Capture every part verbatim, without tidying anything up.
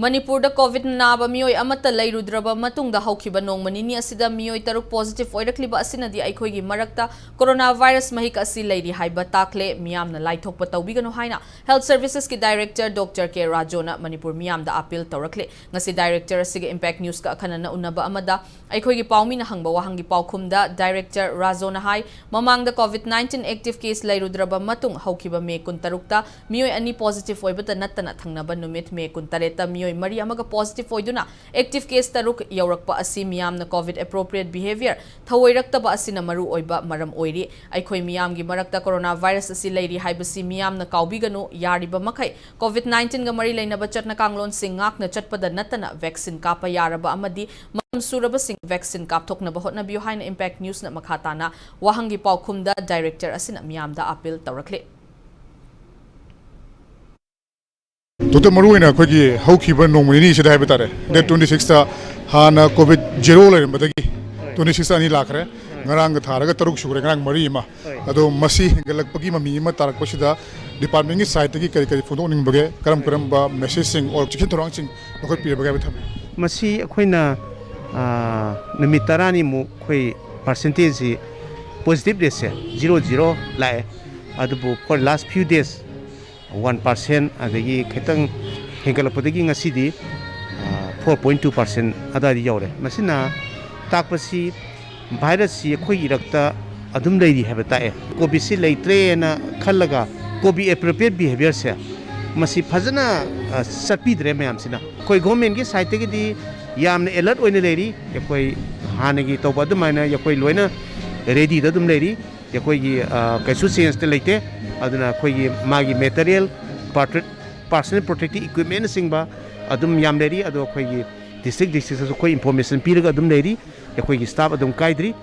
ꯃꯅꯤꯄꯨꯔꯗ ꯀꯣꯚꯤꯗ ꯅꯥꯕ ꯃꯤꯑꯣꯏ ꯑꯃꯠꯇ ꯂꯩꯔꯨꯗ꯭ꯔꯕ ꯃꯇꯨꯡꯗ, ꯍꯧꯈꯤꯕ ꯅꯣꯡꯃ ꯅꯤꯅꯤ ꯑꯁꯤꯗ ꯃꯤꯑꯣꯏ ꯇꯔꯨꯛ ꯄꯣꯖꯤꯇꯤꯚ ꯑꯣꯏꯔꯛꯂꯤꯕ ꯑꯁꯤꯅꯗꯤ ꯑꯩꯈꯣꯏꯒꯤ ꯃꯔꯛꯇ ꯀꯣꯔꯣꯅꯥ ꯚꯥꯏꯔꯁ ꯃꯍꯤꯛ ꯑꯁꯤ ꯂꯩꯔꯤ ꯍꯥꯏꯕ ꯇꯥꯛꯂꯦ꯫ ꯃꯤꯌꯥꯝꯅ ꯂꯥꯏꯊꯣꯛꯄ ꯇꯧꯕꯤꯒꯅꯨ ꯍꯥꯏꯅ ꯍꯦꯜꯊ ꯁꯔꯚꯤꯁꯦꯁꯀꯤ ꯗꯥꯏꯔꯦꯛꯇꯔ ꯗꯣꯛꯇꯔ ꯀꯦ ꯔꯥꯖꯣꯅ ꯃꯅꯤꯄꯨꯔ ꯃꯤꯌꯥꯝꯗ ꯑꯥꯄꯤꯜ ꯇꯧꯔꯛꯂꯦ꯫ ꯉꯁꯤ ꯗꯥꯏꯔꯦꯛꯇꯔ ꯑꯁꯤꯒ ꯏꯝꯄꯦꯛ ꯅ꯭ꯌꯨꯁꯀ ꯑꯈꯟꯅꯅ ꯎꯟꯅꯕ ꯑꯃꯗ ꯑꯩꯈꯣꯏꯒꯤ ꯄꯥꯎꯃꯤꯅ ꯍꯪꯕ ꯋꯥꯍꯪꯒꯤ ꯄꯥꯎꯈꯨꯝꯗ ꯗꯥꯏꯔꯦꯛꯇꯔ ꯔꯥꯖꯣꯅ ꯍꯥꯏ, ꯃꯃꯥꯡꯗ ꯀꯣꯚꯤꯗ ꯅꯥꯏꯟꯇꯤꯟ ꯑꯦꯛꯇꯤꯚ ꯀꯦꯁ ꯂꯩꯔꯨꯗ꯭ꯔꯕ ꯃꯇꯨꯡ ꯍꯧꯈꯤꯕ ꯃꯦ ꯀꯨꯟꯇꯔꯨꯛꯇ ꯃꯤꯑꯣꯏ ꯑꯅꯤ ꯄꯣꯖꯤꯇꯤꯚ ꯑꯣꯏꯕꯇ ꯅꯠꯇꯅ, ꯊꯪꯅꯕ ꯅꯨꯃꯤꯠ ꯃꯦ ꯀꯨꯟꯇꯔꯦꯠꯇ ꯃꯤꯑꯣꯏ ꯃꯔꯤ ꯑꯃꯒ ꯄꯣꯖꯤꯇꯤꯚ ꯑꯣꯏꯗꯨꯅ ꯑꯦꯛꯇꯤꯚ ꯀꯦꯁ ꯇꯔꯨꯛ ꯌꯧꯔꯛꯄ ꯑꯁꯤ ꯃꯤꯌꯥꯝꯅ ꯀꯣꯚꯤꯗ ꯑꯦꯄ꯭ꯔꯣꯄ꯭ꯔꯤꯌꯦꯠ ꯕꯤꯍꯦꯚꯤꯌꯔ ꯊꯧꯑꯣꯏꯔꯛꯇꯕ ꯑꯁꯤꯅ ꯃꯔꯨ ꯑꯣꯏꯕ ꯃꯔꯝ ꯑꯣꯏꯔꯤ꯫ ꯑꯩꯈꯣꯏ ꯃꯤꯌꯥꯝꯒꯤ ꯃꯔꯛꯇ ꯀꯣꯔꯣꯅꯥ ꯚꯥꯏꯔꯁ ꯑꯁꯤ ꯂꯩꯔꯤ ꯍꯥꯏꯕꯁꯤ ꯃꯤꯌꯥꯝꯅ ꯀꯥꯎꯕꯤꯒꯅꯨ꯫ ꯌꯥꯔꯤꯕ ꯃꯈꯩ ꯀꯣꯚꯤꯗ ꯅꯥꯏꯟꯇꯤꯟꯒ ꯃꯔꯤ ꯂꯩꯅꯕ ꯆꯠꯅ ꯀꯥꯡꯂꯣꯟꯁꯤꯡ ꯉꯥꯛꯅ ꯆꯠꯄꯗ ꯅꯠꯇꯅ, ꯚꯦꯛꯁꯤꯟ ꯀꯥꯞꯄ ꯌꯥꯔꯕ ꯑꯃꯗꯤ ꯃꯇꯝ ꯁꯨꯔꯕꯁꯤꯡ ꯚꯦꯛꯁꯤꯟ ꯀꯥꯞꯊꯣꯛꯅꯕ ꯍꯣꯠꯅꯕꯤꯌꯨ ꯍꯥꯏꯅ ꯏꯝꯄꯦꯛ ꯅ꯭ꯌꯨꯁꯅ ꯃꯈꯥ ꯇꯥꯅ ꯋꯥꯍꯪꯒꯤ ꯄꯥꯎꯈꯨꯝꯗ ꯗꯥꯏꯔꯦꯛꯇꯔ ꯑꯁꯤꯅ ꯃꯤꯌꯥꯝꯗ ꯑꯥꯄꯤꯜ ꯇꯧꯔꯛꯂꯤ꯫ ꯗꯣꯛꯇꯔ, ꯃꯔꯨꯑꯣꯏꯅ ꯑꯩꯈꯣꯏꯒꯤ ꯍꯧꯈꯤꯕ ꯅꯣꯡꯃ ꯅꯤꯅꯤꯁꯤꯗ ꯍꯥꯏꯕ ꯇꯥꯔꯦ, ꯗꯦꯠ ꯇ꯭ꯋꯦꯟꯇꯤ ꯁꯤꯛꯁꯇ ꯍꯥꯟꯅ ꯀꯣꯚꯤꯗ ꯖꯦꯔꯣ ꯂꯩꯔꯝꯕꯗꯒꯤ ꯇ꯭ꯋꯦꯟꯇꯤ ꯁꯤꯛꯁꯇ ꯑꯅꯤ ꯂꯥꯛꯈ꯭ꯔꯦ, ꯉꯔꯥꯡꯒ ꯊꯥꯔꯒ ꯇꯔꯨꯛ ꯁꯨꯈ꯭ꯔꯦ, ꯉꯔꯥꯡ ꯃꯔꯤ ꯑꯃ꯫ ꯑꯗꯣ ꯃꯁꯤ ꯍꯦꯟꯒꯠꯂꯛꯄꯒꯤ ꯃꯃꯤ ꯑꯃ ꯇꯥꯔꯛꯄꯁꯤꯗ ꯗꯤꯄꯥꯔꯠꯃꯦꯟꯒꯤ ꯁꯥꯏꯠꯇꯒꯤ ꯀꯔꯤ ꯀꯔꯤ ꯐꯣꯡꯗꯣꯛꯅꯤꯡꯕꯒꯦ, ꯀꯔꯝ ꯀꯔꯝꯕ ꯃꯦꯁꯦꯖꯁꯤꯡ ꯑꯣꯔ ꯆꯦꯛꯁꯤꯟ ꯊꯧꯔꯥꯡꯁꯤꯡ ꯂꯧꯈꯠꯄꯤꯔꯕꯒꯦ ꯍꯥꯏꯕ ꯊꯝꯕꯤꯌꯨ꯫ ꯃꯁꯤ ꯑꯩꯈꯣꯏꯅ, ꯑ, ꯅꯨꯃꯤꯠ ꯇꯔꯥꯅꯤꯃꯨꯛ ꯑꯩꯈꯣꯏ ꯄꯥꯔꯁꯦꯟꯇꯦꯖꯁꯤ ꯄꯣꯖꯤꯇꯤꯚ ꯔꯦꯠꯁꯦ ꯖꯤꯔꯣ ꯖꯤꯔꯣ ꯂꯥꯛꯑꯦ꯫ ꯑꯗꯨꯕꯨ for last few days one percent, ꯑꯗꯒꯤ ꯈꯤꯇꯪ ꯍꯦꯟꯒꯠꯂꯛꯄꯗꯒꯤ ꯉꯁꯤꯗꯤ, ꯑ, four point two percent ꯑꯗꯨꯋꯥꯏꯗ ꯌꯧꯔꯦ꯫ ꯃꯁꯤꯅ ꯇꯥꯛꯄꯁꯤ ꯚꯥꯏꯔꯁꯁꯤ ꯑꯩꯈꯣꯏꯒꯤ ꯏꯔꯛꯇ ꯑꯗꯨꯝ ꯂꯩꯔꯤ ꯍꯥꯏꯕ ꯇꯥꯛꯑꯦ꯫ ꯀꯣꯚꯤꯗꯁꯤ ꯂꯩꯇ꯭ꯔꯦꯅ ꯈꯜꯂꯒ ꯀꯣꯚꯤꯗ ꯑꯦꯄ꯭ꯔꯣꯄ꯭ꯔꯤꯌꯦꯠ ꯕꯤꯍꯦꯕꯤꯌꯔꯁꯦ ꯃꯁꯤ ꯐꯖꯅ, ꯑ, ꯆꯠꯄꯤꯗ꯭ꯔꯦ ꯃꯌꯥꯝꯁꯤꯅ꯫ ꯑꯩꯈꯣꯏ ꯒꯣꯔꯃꯦꯟꯒꯤ ꯁꯥꯏꯠꯇꯒꯤꯗꯤ ꯌꯥꯝꯅ ꯑꯦꯂꯔꯠ ꯑꯣꯏꯅ ꯂꯩꯔꯤ꯫ ꯑꯩꯈꯣꯏ ꯍꯥꯟꯅꯒꯤ ꯇꯧꯕ ꯑꯗꯨꯃꯥꯏꯅ ꯑꯩꯈꯣꯏ ꯂꯣꯏꯅ ꯔꯦꯗꯤꯗ ꯑꯗꯨꯝ ꯂꯩꯔꯤ꯫ ꯑꯩꯈꯣꯏꯒꯤ, ꯑ, ꯀꯩꯁꯨ ꯆꯦꯟꯖꯇ ꯂꯩꯇꯦ꯫ ꯑꯗꯨꯅ ꯑꯩꯈꯣꯏꯒꯤ ꯃꯥꯒꯤ ꯃꯦꯇꯔꯤꯌꯦꯜ, ꯄꯥꯔꯇ꯭ꯔꯦ-, ꯄꯥꯔꯁꯣꯅꯦꯜ ꯄ꯭ꯔꯣꯇꯦꯛꯇꯤꯚ ꯏꯀ꯭ꯋꯤꯞꯃꯦꯟꯅꯆꯤꯡꯕ ꯑꯗꯨꯝ ꯌꯥꯝ ꯂꯩꯔꯤ꯫ ꯑꯗꯣ ꯑꯩꯈꯣꯏꯒꯤ ꯗꯤꯁꯇ꯭ꯔꯤꯛ ꯗꯤꯁꯇ꯭ꯔꯤꯛꯇꯁꯨ ꯑꯩꯈꯣꯏ ꯏꯟꯐꯣꯔꯃꯦꯁꯟ ꯄꯤꯔꯒ ꯑꯗꯨꯝ ꯂꯩꯔꯤ꯫ ꯑꯩꯈꯣꯏꯒꯤ ꯁ꯭ꯇꯥꯐ ꯑꯗꯨꯝ ꯀꯥꯏꯗ꯭ꯔꯤ꯫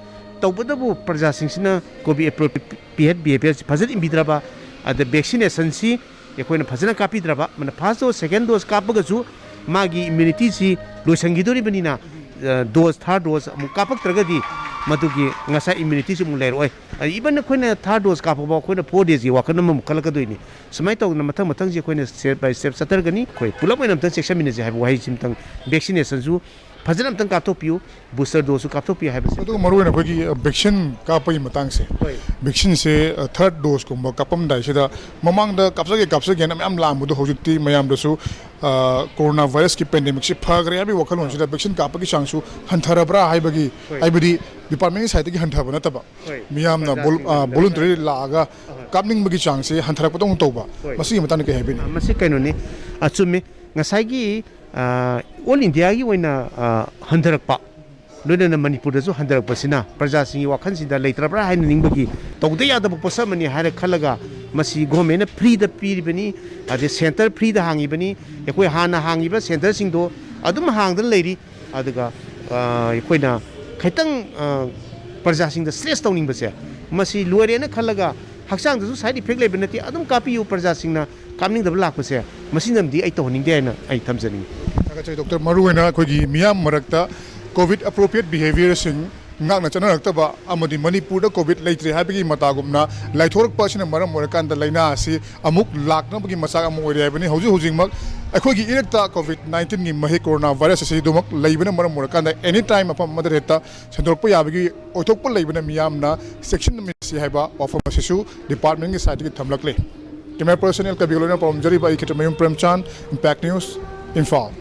ꯇꯧꯕꯇꯕꯨ ꯄ꯭ꯔꯖꯥꯁꯤꯡꯁꯤꯅ ꯀꯣꯚꯤꯗ ꯑꯦꯄ꯭ꯔꯣꯄ꯭ꯔꯤꯌꯦꯠ ꯕꯤꯍꯦꯕꯤꯌꯔꯁꯤ ꯐꯖꯅ ꯏꯟꯕꯤꯗ꯭ꯔꯕ, ꯑꯗ ꯚꯦꯛꯁꯤꯅꯦꯁꯟꯁꯤ ꯑꯩꯈꯣꯏꯅ ꯐꯖꯅ ꯀꯥꯞꯄꯤꯗ꯭ꯔꯕ, ꯃꯥꯅ ꯐꯥꯔꯁ ꯗꯣꯁ, ꯁꯦꯀꯦꯟ ꯗꯣꯁ ꯀꯥꯞꯄꯒꯁꯨ ꯃꯥꯒꯤ ꯏꯝꯌꯨꯅꯤꯇꯤꯁꯤ ꯂꯣꯏꯁꯤꯟꯈꯤꯗꯣꯔꯤꯕꯅꯤꯅ, ꯑ, ꯗꯣꯁ, ꯊꯥꯔꯠ ꯗꯣꯁ ꯑꯃꯨꯛ ꯀꯥꯞꯄꯛꯇ꯭ꯔꯒꯗꯤ ꯃꯗꯨꯒꯤ ꯉꯁꯥꯏ immunity ꯁꯨ ꯑꯃꯨꯛ ꯂꯩꯔꯛꯑꯣꯏ꯫ Even ꯑꯩꯈꯣꯏꯅ third dose ꯀꯥꯞꯄ ꯐꯥꯎ ꯑꯩꯈꯣꯏꯅ four days ꯀꯤ ꯋꯥꯈꯜ ꯑꯃꯃꯨꯛ ꯈꯜꯂꯛꯀꯗꯣꯏꯅꯤ꯫ ꯁꯨꯃꯥꯏꯅ ꯇꯧꯗꯅ ꯃꯊꯪ ꯃꯊꯪꯁꯤ ꯑꯩꯈꯣꯏꯅ step by step ꯆꯠꯊꯔꯒꯅꯤ꯫ ꯑꯩꯈꯣꯏ ꯄꯨꯂꯞ ꯑꯣꯏꯅ ꯑꯝꯇꯪ ꯆꯦꯛꯁꯤꯟꯃꯤꯟꯅꯁꯤ ꯍꯥꯏꯕ ꯋꯥꯍꯩꯁꯤꯝꯇꯪ, vaccination ꯁꯨ ꯐꯖꯅ ꯑꯝꯇꯪ ꯀꯥꯞꯊꯣꯛꯄꯤꯌꯨ, booster dose ꯁꯨ ꯀꯥꯞꯊꯣꯛꯄꯤꯌꯨ ꯍꯥꯏꯕꯁꯤ꯫ ꯑꯗꯨꯒ ꯃꯔꯨꯑꯣꯏꯅ ꯑꯩꯈꯣꯏꯒꯤ, ꯑ, vaccine ꯀꯥꯞꯄꯒꯤ ꯃꯇꯥꯡꯁꯦ, ꯍꯣꯏ꯫ Vaccine ꯁꯦ, ꯑ, third dose ꯀꯨꯝꯕ ꯀꯥꯞꯄꯝꯗꯥꯏꯁꯤꯗ, ꯃꯃꯥꯡꯗ ꯀꯥꯞꯆꯒꯦ ꯀꯥꯞꯆꯒꯦꯅ ꯃꯌꯥꯝ ꯂꯥꯛꯑꯝꯕꯗꯣ ꯍꯧꯖꯤꯛꯇꯤ ꯃꯌꯥꯝꯗꯁꯨ, ꯑ, corona virus ꯀꯤ pandemic ꯁꯤ ꯐꯈ꯭ꯔꯦ ꯍꯥꯏꯕꯒꯤ ꯋꯥꯈꯜꯂꯣꯟꯁꯤꯗ vaccine ꯀꯥꯞꯄꯒꯤ ꯆꯥꯡꯁꯨ ꯍꯟꯊꯔꯕ꯭ꯔꯥ ꯍꯥꯏꯕꯒꯤ, ꯍꯣꯏ꯫ ꯍꯥꯏꯕꯗꯤ department ꯀꯤ side ꯇꯒꯤ ꯍꯟꯊꯕ ꯅꯠꯇꯕ, ꯍꯣꯏ꯫ ꯃꯤꯌꯥꯝꯅ ꯄ꯭ꯔꯖꯥꯁꯤꯡꯅ vol-, ꯑ, ꯍꯟꯊꯔꯛꯄ꯫ Voluntary ꯂꯥꯛꯑꯒ ꯑꯍꯣꯏ꯫ ꯀꯥꯞꯅꯤꯡꯕꯒꯤ ꯆꯥꯡꯁꯦ ꯍꯟꯊꯔꯛꯄꯗꯧꯅ ꯇꯧꯕ, ꯍꯣꯏ꯫ ꯃꯁꯤꯒꯤ ꯃꯇꯥꯡꯗ ꯀꯩ ꯍꯥꯏꯕꯤꯅꯤ? ꯑ, ꯃꯁꯤ ꯀꯩꯅꯣꯅꯤ, ꯑꯆꯨꯝꯃꯤ꯫ ꯉꯁꯥꯏꯒꯤ, ꯑ, all India ꯒꯤ ꯑꯣꯏꯅ, ꯑ, ꯍꯟꯊꯔꯛꯄ, ꯂꯣꯏꯅꯅ ꯃꯅꯤꯄꯨꯔꯗꯁꯨ ꯍꯟꯊꯔꯛꯄꯁꯤꯅ ꯄ꯭ꯔꯖꯥꯁꯤꯡꯒꯤ ꯋꯥꯈꯜꯁꯤꯗ ꯂꯩꯇ꯭ꯔꯕ꯭ꯔꯥ ꯍꯥꯏꯅ ꯅꯤꯡꯕꯒꯤ, ꯇꯧꯗ ꯌꯥꯗꯕ ꯄꯣꯠꯁꯛ ꯑꯃꯅꯤ ꯍꯥꯏꯔ ꯈꯜꯂꯒ ꯃꯁꯤ government ꯅ free ꯗ ꯄꯤꯔꯤꯕꯅꯤ, ꯑꯗꯩ centre free ꯗ ꯍꯥꯡꯉꯤꯕꯅꯤ꯫ ꯑꯩꯈꯣꯏ ꯍꯥꯟꯅ ꯍꯥꯡꯉꯤꯕ centre ꯁꯤꯡꯗꯣ ꯑꯗꯨꯝ ꯍꯥꯡꯗꯅ ꯂꯩꯔꯤ꯫ ꯑꯗꯨꯒ, ꯑ, ꯑꯩꯈꯣꯏꯅ ꯈꯤꯇꯪ, ꯑ, ꯄ꯭ꯔꯖꯥꯁꯤꯡꯗ stress ꯇꯧꯅꯤꯡꯕꯁꯦ, ꯃꯁꯤ ꯂꯣꯏꯔꯦꯅ ꯈꯜꯂꯒ ꯍꯛꯆꯥꯡꯗꯁꯨ side effect ꯂꯩꯕ ꯅꯠꯇꯦ, ꯑꯗꯨꯝ ꯀꯥꯞꯄꯤꯌꯨ꯫ ꯄ꯭ꯔꯖꯥꯁꯤꯡꯅ ꯀꯥꯞꯅꯤꯡꯗꯕ ꯂꯥꯛꯄꯁꯦ, ꯃꯁꯤꯅꯗꯤ ꯑꯩ ꯇꯧꯍꯟꯅꯤꯡꯗꯦ ꯍꯥꯏꯅ ꯑꯩ ꯊꯝꯖꯅꯤꯡꯉꯤ꯫ ꯊꯥꯒꯠꯆꯔꯤ, doctor꯫ ꯃꯔꯨꯑꯣꯏꯅ ꯑꯩꯈꯣꯏꯒꯤ ꯃꯤꯌꯥꯝ ꯃꯔꯛꯇ COVID appropriate behaviour ꯁꯤꯡ ꯉꯥꯛꯅ ꯆꯠꯅꯔꯛꯇꯕ ꯑꯃꯗꯤ ꯃꯅꯤꯄꯨꯔꯗ COVID ꯂꯩꯇ꯭ꯔꯦ ꯍꯥꯏꯕꯒꯤ ꯃꯇꯥꯒꯨꯝꯅ ꯂꯥꯏꯊꯣꯔꯛꯄ ꯑꯁꯤꯅ ꯃꯔꯝ ꯑꯣꯏꯔꯀꯥꯟꯗ ꯂꯥꯏꯅꯥ ꯑꯁꯤ ꯑꯃꯨꯛ ꯂꯥꯛꯅꯕꯒꯤ ꯃꯆꯥꯛ ꯑꯃ ꯑꯣꯏꯔꯦ ꯍꯥꯏꯕꯅꯤ꯫ ꯍꯧꯖꯤꯛ ꯍꯧꯖꯤꯛꯃꯛ ꯑꯩꯈꯣꯏꯒꯤ ꯏꯔꯛꯇ COVID nineteen ꯒꯤ ꯃꯍꯤꯛ, corona virus ꯑꯁꯤ ꯑꯗꯨꯃꯛ ꯂꯩꯕꯅ ꯃꯔꯝ ꯑꯣꯏꯔꯀꯥꯟꯗ any time ꯃꯐꯝ ꯑꯃꯗ ꯍꯦꯛꯇ ꯁꯟꯗꯣꯔꯛꯄ ꯌꯥꯕꯒꯤ ꯑꯣꯏꯊꯣꯛꯄ ꯂꯩꯕꯅ ꯃꯤꯌꯥꯝꯅ ꯆꯦꯛꯁꯤꯟꯃꯤꯟꯅꯁꯤ ꯍꯥꯏꯕ ꯋꯥꯐꯝ ꯑꯁꯤꯁꯨ department ꯀꯤ side ꯇꯒꯤ ꯊꯝꯂꯛꯂꯤ꯫ Camera person ꯑꯦꯜ ꯀꯕꯤꯔ ꯂꯣꯏꯅ ꯄꯥꯎꯔꯝꯖꯔꯤꯕ ꯑꯩ ꯈꯦꯇ꯭ꯔꯤꯃꯌꯨꯝ ꯄ꯭ꯔꯦꯝꯆꯥꯟ, Impact News, ꯏꯝꯐꯥꯜ꯫